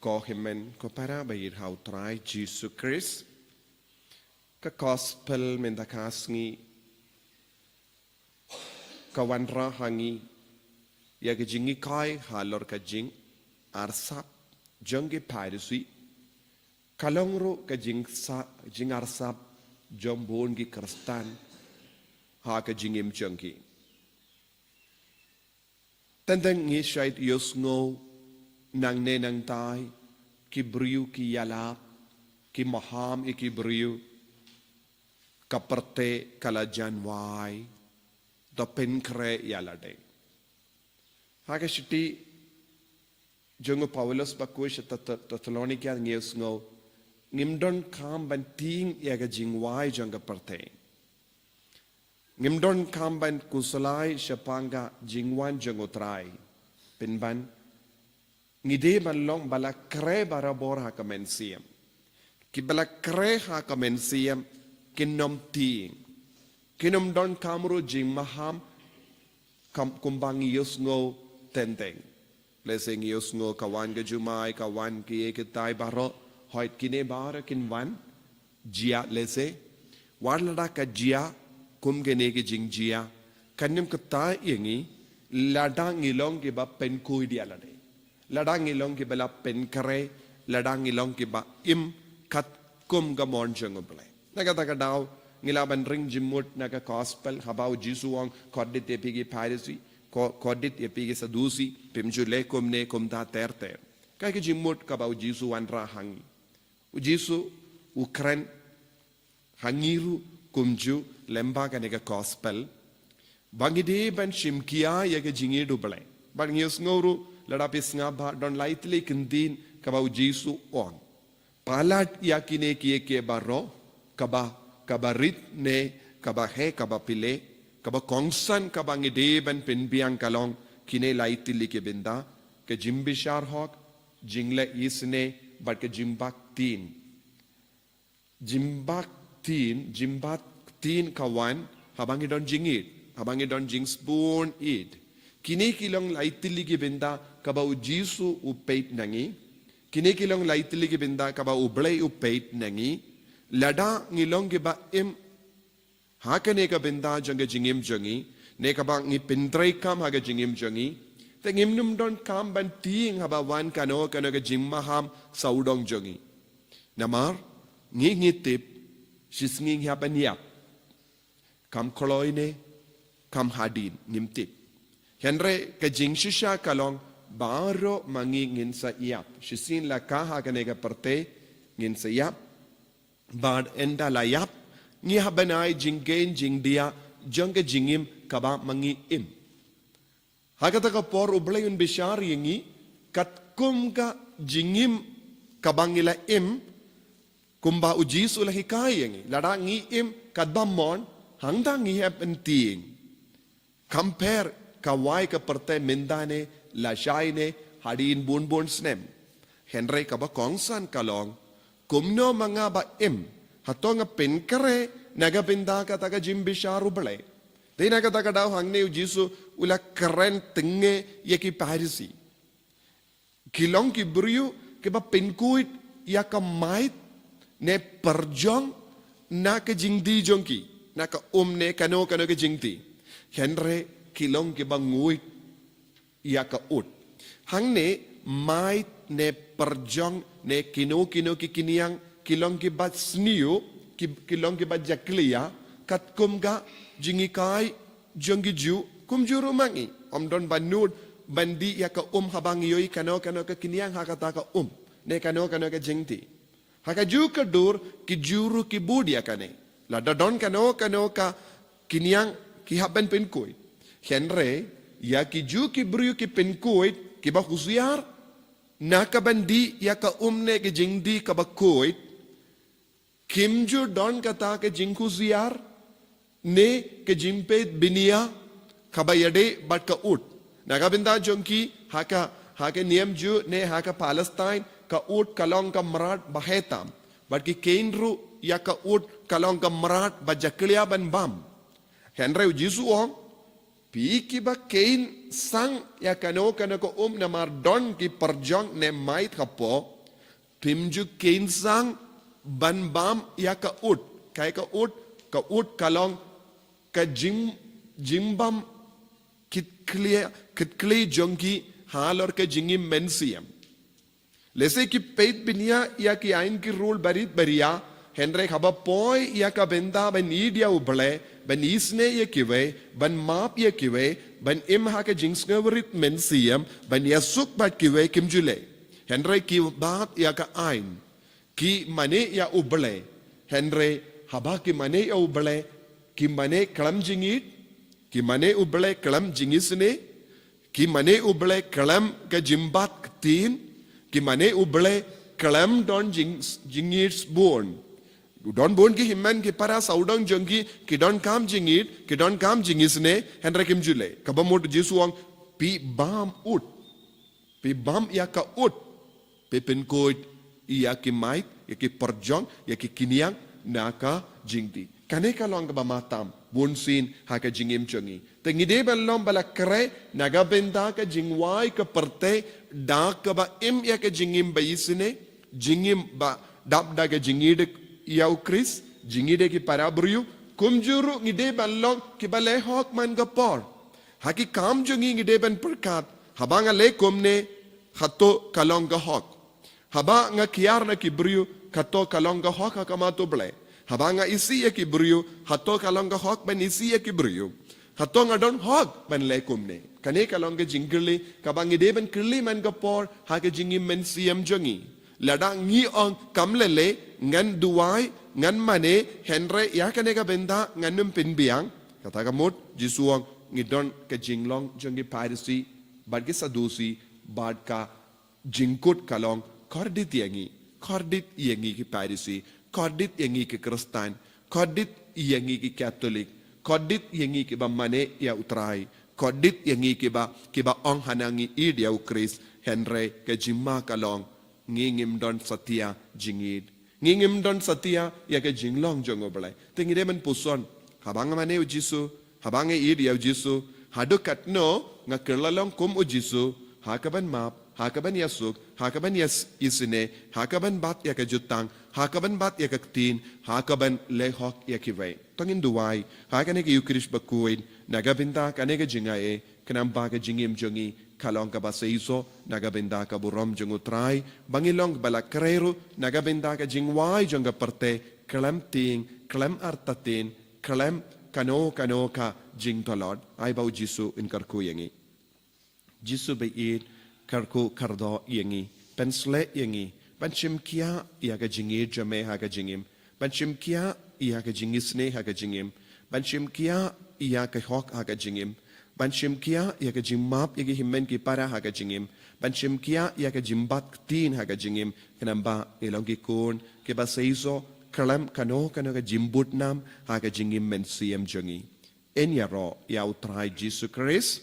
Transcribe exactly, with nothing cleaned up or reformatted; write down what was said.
Ko hynmen ko para ba ïeit ha u Trai Jisu Khrist, ka gospel mynta ka sngi ka wanrah ha ngi ïa ka jinghikai halor ka jingarsap jong ki Pharisi, ka long ruh ka jingsa-, jingarsap jong bun ki Khristan ha ka jingim jong ki. Teng teng ngi shait ïohsngew nangne nangtai, ki briew ki ïalap, ki maham ïa ki briew, ka pyrthei ka la jan wai, to pynkhreh ïa lade. Ha ka shithi jong u Paulus bakhuid sha Thess-, Thessalonika ngi ïohsngew, ngim donkam ban tieng ïa ka jingwai jong ka pyrthei. Ngim donkam ban khuslai shaphang ka jingwan jong u Trai. Pynban, ngi dei ban long ba la khreh barabor ha ka mynsiem. Ki ba la khreh ha ka mynsiem kin ym tieng. Kin ym donkam ruh jingmaham kam-, kumba ngi ïohsngew teng teng. Lehse ngi ïohsngew ka wan ka jumai, ka wan kiei kitai baroh, hooid kine baroh kin wan jia lehse. Wat lada ka jia kum kine ki jingjia, kan ym ktah ïa ngi lada ngi long kiba pynkhuid ïa lade. Lada ngi long kiba la pynkhreh, lada ngi long kiba im katkum ka mon jong u Blei. Na kata ka daw, ngi lah ban ring jingmut na ka gospel, haba u Jisu u ong, kordit ïa phi ki Pharisi, ko-, kordit ïa phi ki Sadusi, phim ju leh kumne kumta ter ter. Kaei ka jingmut kaba u Jisu u wanrah ha ngi? U Jisu u kren ha ngi ruh kumjuh lyngba kane ka gospel, ba ngi dei ban shim khia ïa ka jingïeit u Blei. Bad ngi ïohsngew ruh, lada phi sngap bha, don lai tylli ki ktien kaba u Jisu u ong. Palat ïa kine kiei kiei baroh, kaba, kaba rit ne, kaba heh, kaba phylla, kaba kongsan, kaba ngi dei ban pynbiang ka long kine lai tylli ki bynta, ka jingbishar hok, jingleh isynei, bad ka jingbaktin. Jingbaktin, jingbaktin ka wan haba ngi don jingïeit, haba ngi don jingsbun ïeit. Kine ki long lai tylli ki bynta kaba u Jisu u peit na ngi. Kine ki long lai tylli ki bynta kaba u Blei u peit na ngi. Lada ngi long kiba im ha kane ka bynta jong ka jingim jong ngi, ne kaba ngi pyntreikam ha ka jingim jong ngi, te ngim nym donkam ban tieng haba wan kano kano ka jingmaham sawdong jong ngi. Namar ngi, ngi tip, shisngi ngi hap ban ïap. Kam kloi ne kam hadien, ngim tip. Hynrei ka jingshisha ka long, baroh ma ngi ngin sa ïap. Shisien la kha ha kane ka pyrthei ngin sa ïap. Bad ynda la ïap, ngi hap ban ai jingkheiñ jingdiah jong ka jingim kaba ma ngi im. Ha kata ka por u Blei un bishar ïa ngi katkum ka jingim kaba ngi la im, kumba u Jisu u la hikai ïa ngi. Lada ngi im katba mon, hangta ngi hap ban tieng. Kam pher ka wai ka pyrthei mynta ne, lashai ne, hadien bun bun snem. Hynrei kaba kongsan ka long, kumno ma nga ba im, hato nga pynkhreh na ka bynta kata ka jingbishar u Blei? Te na kata ka daw hangne u Jisu u la kren tyngngoh ïa ki Pharisi. Ki long ki briew kiba pynkhuid ïa ka mait ne pyrjong na ka jingdih jong ki, na ka um ne kano kano ka jingdih. Hynrei ki long kiba nguid ïa ka ut. Hangne mait ne pyrjong ne kino kino ki kynïang ki long kiba sniew, ki, ki long kiba jakhlia, katkum ka jinghikai jong ki Jiw, kumjuh ruh ma ngi. Ym don ba nud ban dih ïa ka um haba ngi ïohi kano kano ka kynïang ha kata ka um ne kano kano ka jingdih. Ha kajuh ka dur ki Jiw ruh ki bud ïa kane. Lada don kano kano ka kynïang ki hap ban pynkhuid. Hynrei ïa ki Jiw ki briew ki pynkhuid, kiba husiar na ka ban dih ïa ka um ne ka jingdih kaba khuid, kim ju don kata ka jinghusiar ne ka jingpeit bniah kaba ïadei bad ka ut. Na ka bynta jong ki, ha ka, ha ka niam Jiw ne ha ka Palestine, ka ut ka long ka mrad ba heh tam. Bad ki kheiñ ruh ïa ka ut ka long ka mrad ba jakhlia ban bam. Hynrei u Jisu u ong, phi kiba kheiñ sang ïa kano kano ka um namar don ki pyrjong ne mait hapoh, Phim ju khein sang ban bam ïa ka ut. Kaei ka ut? Ka ut ka long ka jing, jingbam kitkhlieh, kitkhlieh jong ki halor ka jingim mynsiem. Lehse ki peit bniah ïa ki aiñ ki rule barit baria, hynrei haba poi ïa ka bynta ban ïeit ïa U Blei, ban isynei ïa kiwei, ban map ïa kiwei, ban im ha ka jingsngewrit mynsiem, ban ïasuk bad kiwei, kim ju leh. Hynrei ki bat ïa ka aiñ. Ki mane ïa U Blei. Hynrei haba ki mane ïa U Blei, ki mane khlem jingïeit, ki mane U Blei khlem jingisynei, ki mane U Blei khlem ka jingbat ktien, ki mane U Blei khlem don jing, jingïeit bun. Don bun ki hynmen ki para sawdong jong ki, ki donkam jingïeit, ki donkam jingisynei, hynrei kim ju leh. Kaba mut Jisu u ong, phi bam ut. Phi bam ïa ka ut. Phi pynkhuid ïa ki mic, ïa ki pyrjong, ïa ki kynïang na ka jingdih. Kane ka long kaba matam bunsien ha ka jingim jong ngi. Te ngi dei ban long ba la khreh na ka bynta ka jingwai ka pyrthei, da kaba im ïa ka jingim ba isynei, jingim ba dap da ka jingïeit ïa U Khrist, jingïeit ïa ki para briew. Kumjuh ruh ngi dei ban long kiba leh hok man ka por. Ha ki kam jong ngi ngi dei ban pyrkhat, haba nga leh kumne, hato ka long ka hok? Haba nga kiar na ki briew, hato ka long ka hok ha khmat U Blei? Haba nga isih ïa ki briew, hato ka long ka hok ban isih ïa ki briew? Hato nga don hok ban leh kumne? Kane ka long ka jingkylli kaba ngi dei ban kylli man ka por ha ka jingim mynsiem jong ngi. Lada ngi ong kam lei lei, ngan duwai, ngan mane, hynrei ïa kane ka bynta ngan ym pynbiang. Kata ka mut Jisu u ong, ngi don ka jinglong jong ki Pharisi bad ki Sadusi, bad ka jingkut ka long, kordit ïa ngi, kordit ïa ngi ki Pharisi, kordit ïa ngi ki Khristan, kordit ïa ngi ki Katholik, kordit ïa ngi kiba mane ïa U Trai, kordit ïa ngi kiba, kiba ong hana ngi ïeit ïa U Khrist, hynrei ka jingma ka long, ngi ngim don satia jingïeit. Ngi ngim don satia ïa ka jinglong jong U Blei. Te ngi dei ban puson, haba nga mane U Jisu, haba nga ïeit ïa U Jisu, haduh katno nga kylla long kum U Jisu, ha kaban map, ha kaban ïasuk, ha kaban ïas-, isynei, ha kaban bat ïa ka jutang, ha kaban bat ïa ka ktien, ha kaban leh hok ïa kiwei. To ngin duwai ha kane ka Eucharist bakhuid, na ka bynta kane ka jingai, khnang ba ka jingim jong ngi ka long kaba seisoh na ka bynta ka burom jong U Trai, ba ngi long ba la khreh ruh na ka bynta ka jingwai jong ka pyrthei, khlem tieng, khlem artatien, khlem kano kano ka jingtlot. Ai ba U Jisu un kyrkhu ïa ngi. Jisu ba ïeit, kyrkhu kyrdoh ïa ngi, pynshlei ïa ngi ban shim khia ïa ka jingïeit jong me ha ka jingim, ban shim khia ïa ka jingisynei ha ka jingim, ban shim khia ïa ka hok ha ka jingim, ban shim khia ïa ka jingmap ïa ki hynmen ki para ha ka jingim, ban shim khia ïa ka jingbat ktien ha ka jingim, khnang ba ngi long ki khun kiba seisoh, khlem kano kano ka jingbud nam ha ka jingim mynsiem jong ngi. Yn ïaroh ïa U Trai Jisu Khrist.